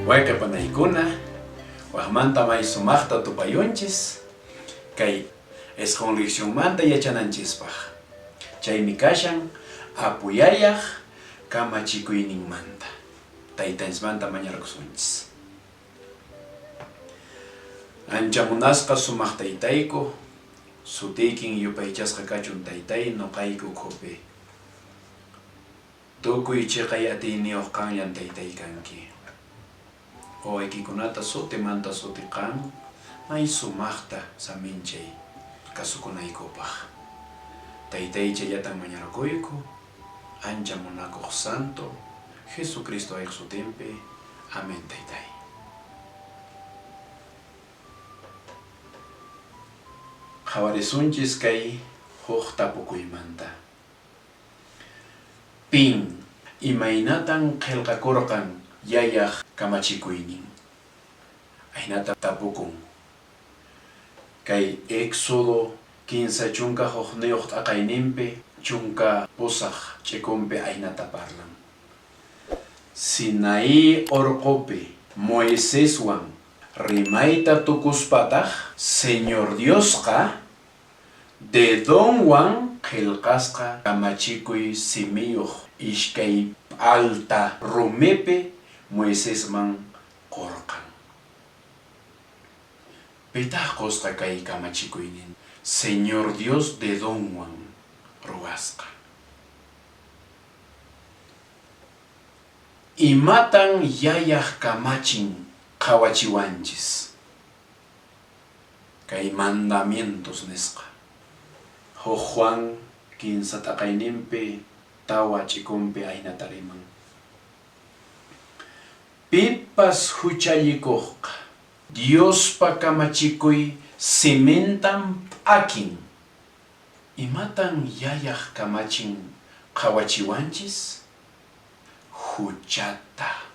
Wayqe panaykuna, wajmanta may sumaqta tupayunchis kay isqun leccionmanta yachananchispaq. Chaymi kashan Apuyayaq kamachikuyninmanta. Taytanchismanta mañarkusunchis. Ancha munasqa sumaq Taytayku, sutiykin yupaychasqa kachun Taytay noqayku ukhupi. Tukuy chiqay atiyniyuq qanllan Taytay kanki. Wawaykikunata sutimanta suti qan may sumaqta saminchay kasukunaykupaq. Taytay chayllatan mañarkuyku, ancha munakuq santo Jesucristo ayq sutinpi. Amén Taytay. Qhawarisunchis kay huk tapukuymanta. Pin, imaynatan qhelqakurqan Yayaq kamachikuynin? Ahinata tapukun. Kay Éxodo 31 t'aqayninpi 18 ch'ikunpi ahinata parlan. Sinaí orqopi Moiseswan rimayta tukuspataq Señor Diosqa Dedonwan qhelqasqa kamachikuy simiyuq ishkay p'alta rumipi Moisesman qorqan. Pitaq qosqa kay kamachikuynin? Señor Dios dedonwan ruwasqa. Imatan Yayaq kamachin qhawachiwanchis? Kay mandamientos nisqa. Huk Juan kinsa t'aqayninpi tawa ch'ikunpi ahinata riman. Pipas huchallikuqqa Diospa kamachikuy simintan p'akin. Imatan Yayaq kamachin qhawachiwanchis? Huchata.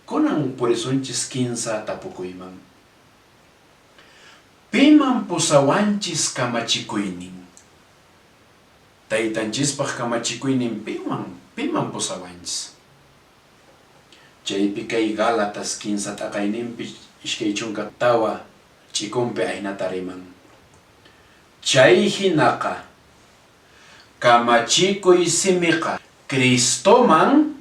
Kunan purisunchis kinsa tapukuyman. Piman pusawanchis kamachikuynin? Taytanchispaq kamachikuynin piwan piman pusawanchis? Chaypi kay Gálatas kinsa t'aqayninpi 24 ch'ikunpi ahinata riman. Chay hinaqa, kamachikuy simiqa Cristoman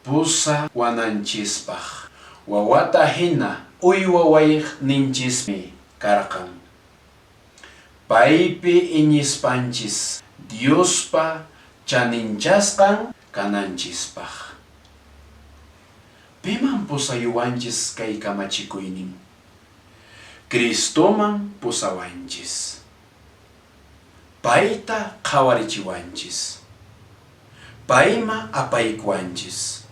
pusawananchispaq wawata hina uywawayninchismi karqan. Paypi iñispanchis Diospa chaninchasqan kananchispaq. Piman pusayuwanchis kay kamachikuynin? Cristoman pusawanchis. Payta qhawarichiwanchis. Payma apaykuwanchis.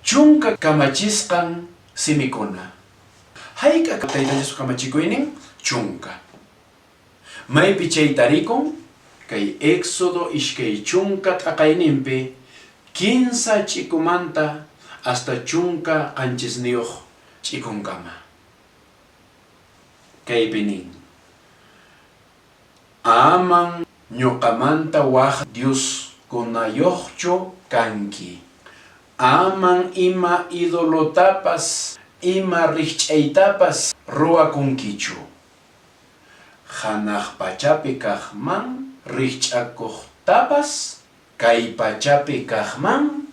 Chunka kamachisqan simikuna. Hayk'a Tayta Diospa kamachikuynin? Chunka. Maypi chay tarikun? Kay Éxodo 20 t'aqayninpi kinsa ch'ikumanta hasta 17 ch'ikunkama. Kaypi nin, Aman ñoqamanta waj dioskunayoqchu kanki. Aman ima idolotapas ima rikch'aytapas ruwakunkichu. Hanaq pachapi kaqman rikch'akuqtapas, kay pachapi kaqman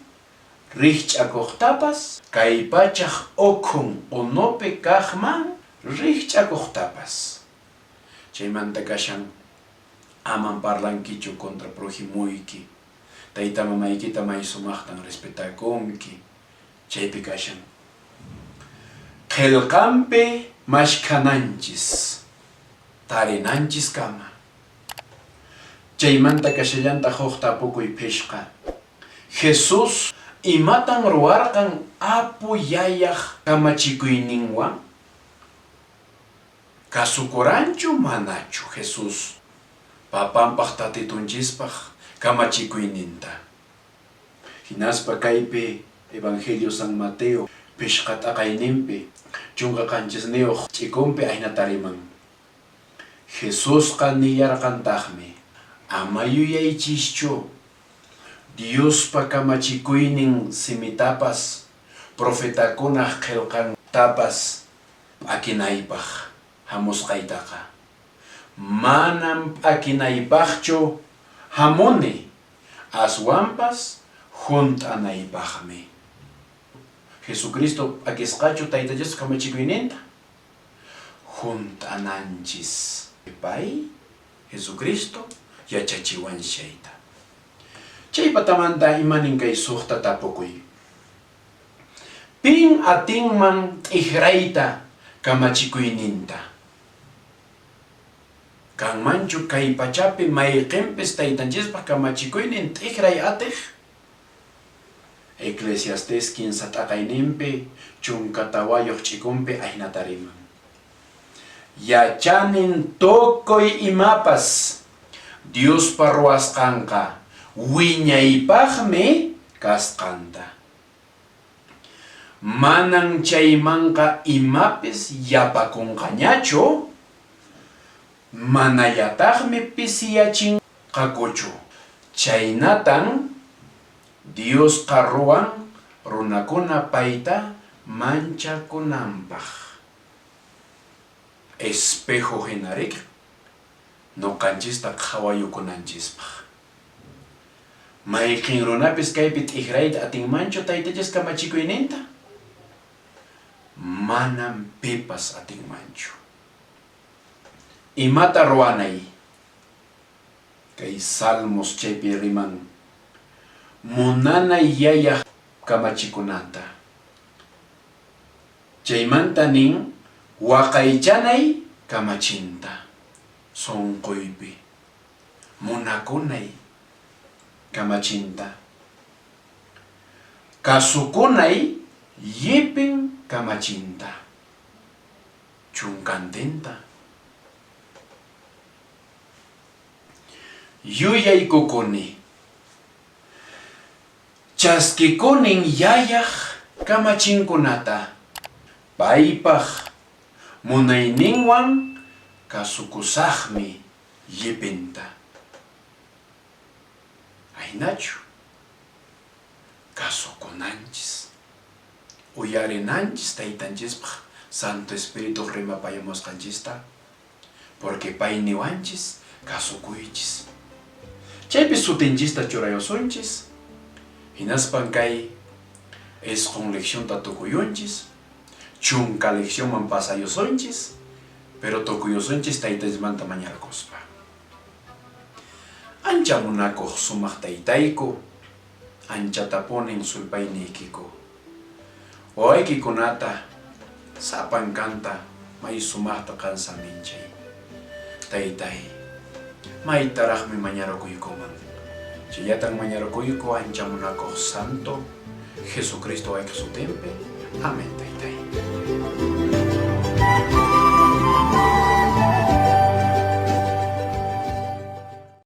rikch'akuqtapas, kay pachaq ukhun unupi kaqman rikch'akuqtapas. Chaymanta kashan, aman parlankichu contra projimuyki, tayta mamaykita may sumaqtan respetakunki, chaypi kashan. Qhelqanpi mashkhananchis, tarinanchiskama. Chaymanta kashallantaq huk tapukuy phishqa, Jesús imatan ruwarqan Apu Yayaq kamachikuyninwan? Kasukuranchu manachu Jesús? Papanpaq Tatitunchispaq kamachikuyninta. Hinaspa kaypi Evangelio San Mateo phishqa t'aqayninpi 17 ch'ikunpi ahinata riman, Jesusqa nillarqantaqmi, Ama yuyaychischu Diospa kamachikuynin simitapas profetakunaq qelqantapas p'akinaypaq hamusqaytaqa. Manan p'akinaypaqchu hamuni, aswanpas hunt'anaypaqmi. Jesucristo p'akisqachu Tayta Diospa kamachikuyninta? Hunt'ananchis. Pay, Jesucristo, yachachiwanchis chayta. Chay patamanta imanin kay suqta tapukuy? Pin atinman t'ikrayta kamachikuyninta? Kanmanchu kay pachapi mayqinpis Taytanchispaq kamachikuynin t'ikray atiq? Eclesiastés kinsa t'aqayninpi 14 ch'ikunpi ahinata riman. Yachanin tukuy imapas Diospa ruwasqanqa wiñaypaqmi kasqanta. Manan chaymanqa imapis yapakunqañachu, manallataqmi pisiyachinqakuchu. Chaynatan Diosqa ruwan runakuna payta manchakunanpaq. Espejo hina riki ñuqanchista qhawayukunanchispaq. Mayqin runapis kaypi t'ikrayta atinmanchu Tayta Dios kamachikuyninta? Manam pipas atinmanchu. Imata ruwanay? Kay Salmos chaypi riman munanay Yayaq kamachikunanta. Chaymanta nin waqaychanay kamachinta sunquypi, munakunay kamachinta, kasukunay llipin kamachinta, chunkantinta. Yuyaykukuni, chaskikunin Yayaq kamachinkunata, paypaq munayninwan kasukusaqmi llipinta. Ahinachu kasukunanchis, uyarinanchis Taytanchispaq Santo Espirituq rimapayamusqanchista? Porque pay niwanchis kasukuychis. Chaypi sutinchista churayusunchis, hinaspan kay 9 leccionta tukuyunchis, 10 leccionman pasayusunchis, pero tukuyusunchis Taytanchismanta mañarkuspa. Ancha munakuq sumaq Taytayku, anchatapunin sulpayniykiku. Wawaykikunata sapankanta may sumaqta qan saminchay. Taytay, maytaraqmi mañarukuykuman. Chayllatan mañarukuyku ancha munakuq Santo Jesucristo waykiq sutinpi. Amén, Taytay.